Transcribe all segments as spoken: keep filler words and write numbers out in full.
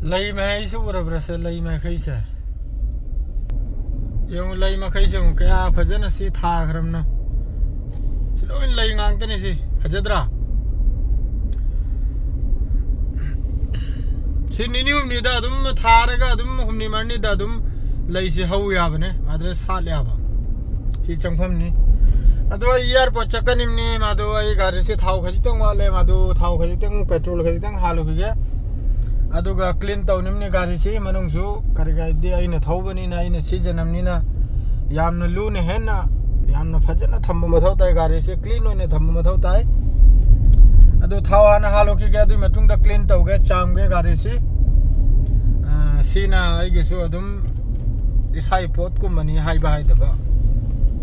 ꯂꯩ ꯃꯍꯩꯁꯦ ꯎꯔꯕ꯭ꯔꯥ ꯁꯦ? ꯂꯩ ꯃꯈꯩꯁꯦ ꯌꯦꯡꯉꯨ, ꯂꯩ ꯃꯈꯩꯁꯦ ꯌꯦꯡꯉꯨ, ꯀꯌꯥ ꯐꯖꯅ ꯁꯤ ꯊꯥꯈ꯭ꯔꯕꯅꯣ꯫ ꯁꯤ ꯂꯣꯏ ꯂꯩ ꯉꯥꯛꯇꯅꯤ꯫ ꯁꯤ ꯐꯖꯗ꯭ꯔꯥ? ꯁꯤ ꯅꯤꯅꯤ ꯍꯨꯝꯅꯤꯗ ꯑꯗꯨꯝ ꯊꯥꯔꯒ ꯑꯗꯨꯝ ꯍꯨꯝꯅꯤ ꯃꯔꯤꯅꯤꯗ ꯑꯗꯨꯝ ꯂꯩꯁꯦ ꯍꯧ ꯌꯥꯕꯅꯦ, ꯃꯥꯗ ꯁꯥꯠ ꯌꯥꯕ꯫ ꯁꯤ ꯆꯪꯐꯝꯅꯤ꯫ ꯑꯗꯣ ꯑꯩ ꯑꯦꯌꯥꯔꯄꯣꯔꯠ ꯆꯠꯀꯅꯤꯕꯅꯤ꯫ ꯃꯥꯗꯣ ꯑꯩ ꯒꯥꯔꯤꯁꯦ ꯊꯥꯎ ꯈꯖꯤꯛꯇꯪ ꯋꯥꯠꯂꯦ, ꯃꯥꯗꯣ ꯊꯥꯎ ꯈꯖꯤꯛꯇꯪ, ꯄꯦꯇ꯭ꯔꯣꯜ ꯈꯖꯤꯛꯇꯪ ꯍꯥꯜꯂꯨꯈꯤꯒꯦ꯫ ꯑꯗꯨꯒ ꯀ꯭ꯂꯤꯟ ꯇꯧꯅꯤꯕꯅꯤ ꯒꯥꯔꯤꯁꯤ꯫ ꯃꯅꯨꯡꯁꯨ ꯀꯔꯤ ꯀꯔꯤꯗꯤ ꯑꯩꯅ ꯊꯧꯕꯅꯤꯅ, ꯑꯩꯅ ꯁꯤꯖꯤꯟꯅꯕꯅꯤꯅ ꯌꯥꯝꯅ ꯂꯨꯅ ꯍꯦꯟꯅ ꯌꯥꯝꯅ ꯐꯖꯅ ꯊꯝꯕ ꯃꯊꯧ ꯇꯥꯏ꯫ ꯒꯥꯔꯤꯁꯤ ꯀ꯭ꯂꯤꯟ ꯑꯣꯏꯅ ꯊꯝꯕ ꯃꯊꯧ ꯇꯥꯏ꯫ ꯑꯗꯨ ꯊꯥꯎ ꯍꯥꯟꯅ ꯍꯥꯜꯂꯨꯈꯤꯒꯦ, ꯑꯗꯨꯒꯤ ꯃꯇꯨꯡꯗ ꯀ꯭ꯂꯤꯟ ꯇꯧꯒꯦ, ꯆꯥꯝꯒꯦ ꯒꯥꯔꯤꯁꯤ꯫ ꯑ, ꯁꯤꯅ ꯑꯩꯒꯤꯁꯨ ꯑꯗꯨꯝ ꯏꯁꯥꯒꯤ ꯄꯣꯠꯀꯨꯝꯕꯅꯤ ꯍꯥꯏꯕ ꯍꯥꯏꯗꯕ,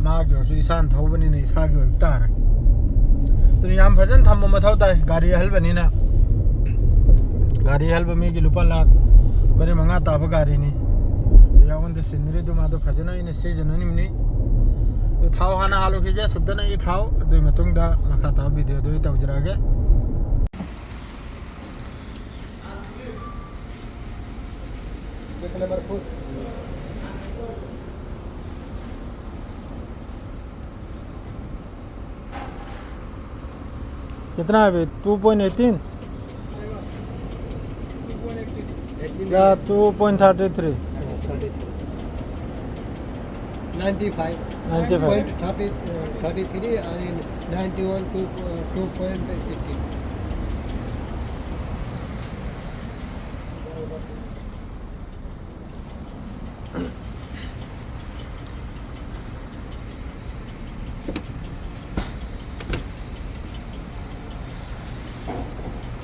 ꯃꯥꯒꯤ ꯑꯣꯏꯔꯁꯨ ꯏꯁꯥꯅ ꯊꯧꯕꯅꯤꯅ ꯏꯁꯥꯒꯤ ꯑꯣꯏꯕ ꯇꯥꯔꯦ꯫ ꯑꯗꯨꯅ ꯌꯥꯝ ꯐꯖꯅ ꯊꯝꯕ ꯃꯊꯧ ꯇꯥꯏ ꯒꯥꯔꯤ ꯑꯍꯜꯕꯅꯤꯅ꯫ ꯒꯥꯔꯤ ꯑꯍꯜꯕ ꯃꯤꯒꯤ ꯂꯨꯄꯥ ꯂꯥꯈ ꯃꯔꯤ ꯃꯉꯥ ꯇꯥꯕ ꯒꯥꯔꯤꯅꯤ꯫ ꯑꯗꯨ ꯌꯥꯉꯣꯟꯗ ꯁꯤꯟꯅꯔꯤꯗꯨ ꯃꯥꯗꯣ ꯐꯖꯅ ꯑꯩꯅ ꯁꯤꯖꯤꯟꯅꯅꯤꯡꯕꯅꯤ꯫ ꯑꯗꯨ ꯊꯥꯎ ꯍꯥꯟꯅ ꯍꯥꯜꯂꯨꯈꯤꯒꯦ, ꯑꯁꯨꯛꯇꯅ ꯑꯩ ꯊꯥꯎ, ꯑꯗꯨꯒꯤ ꯃꯇꯨꯡꯗ ꯃꯈꯥ ꯇꯥꯕ ꯚꯤꯗꯤꯑꯣꯗꯨ ꯑꯩ ꯇꯧꯖꯔꯛꯑꯒꯦ꯫ कितना है अभी? टू पॉइंट एटीन या two point thirty three? Ninety five. Ninety five. Point thirty, thirty three, and ninety one, two, two point eighteen.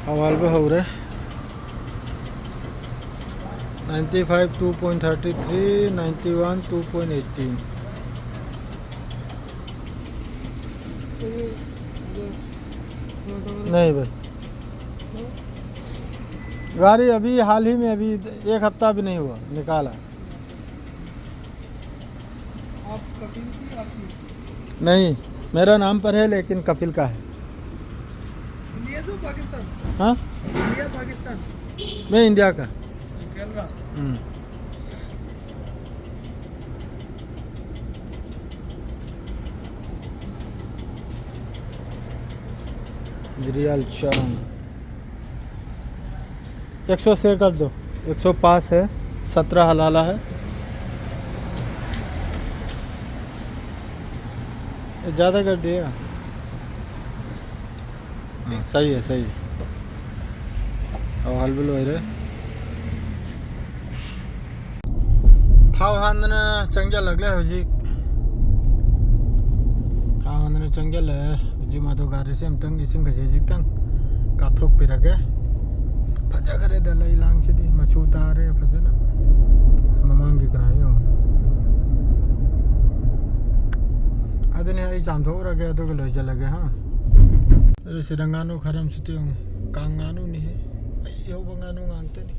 ꯊꯥꯎ ꯍꯥꯜꯕ ꯍꯧꯔꯦ꯫ Ninety five two point thirty three, ninety one two point eighteen. नहीं भाई, गाड़ी अभी हाल ही में, अभी एक हफ्ता भी नहीं हुआ निकाला। आप कपिल की आपकी? नहीं, मेरा नाम पर है लेकिन कपिल का है। इंडिया तो पाकिस्तान? हाँ? इंडिया, पाकिस्तान? मैं इंडिया का। ꯎꯝ꯫ रियल चांद। एक सौ से कर दो, एक सौ पाँच है, सत्रह हलाला है। ये ज़्यादा कर दिया। हाँ, सही है, सही है। ꯑꯧ, ꯍꯜꯕ ꯂꯣꯏꯔꯦ꯫ ꯊꯥꯎ ꯍꯥꯟꯗꯅ ꯆꯪꯁꯤꯜꯂꯛꯂꯦ ꯍꯧꯖꯤꯛ꯫ ꯊꯥꯎ ꯍꯥꯟꯗꯅ ꯆꯪꯁꯤꯜꯂꯛꯑꯦ꯫ ꯍꯧꯖꯤꯛ ꯃꯥꯗꯣ ꯒꯥꯔꯤꯁꯦ ꯑꯝꯇꯪ ꯏꯁꯤꯡꯒꯁꯦ ꯍꯧꯖꯤꯛꯇꯪ ꯀꯥꯞꯊꯣꯛꯄꯤꯔꯒꯦ꯫ ꯐꯖꯈ꯭ꯔꯦꯗ ꯂꯩ ꯂꯥꯡꯁꯤꯗꯤ, ꯃꯆꯨ ꯇꯥꯔꯦ ꯐꯖꯅ꯫ ꯃꯃꯥꯡꯒꯤ ꯀꯅꯥ ꯌꯦꯡꯉꯣ꯫ ꯑꯗꯨꯅꯦ ꯑꯩ ꯆꯥꯝꯊꯣꯛꯎꯔꯒꯦ, ꯑꯗꯨꯒ ꯂꯣꯏꯁꯤꯜꯂꯒꯦ, ꯍꯥ꯫ ꯑꯗꯨ ꯁꯤꯗ ꯉꯥꯅꯨ ꯈꯔ ꯑꯃꯁꯨ ꯌꯦꯡꯉꯨ꯫ ꯀꯥꯡ ꯉꯥꯅꯨꯅꯤꯍꯦ꯫ ꯑꯩ ꯍꯧꯕ ꯉꯥꯅꯨ ꯉꯥꯛꯇꯅꯤ꯫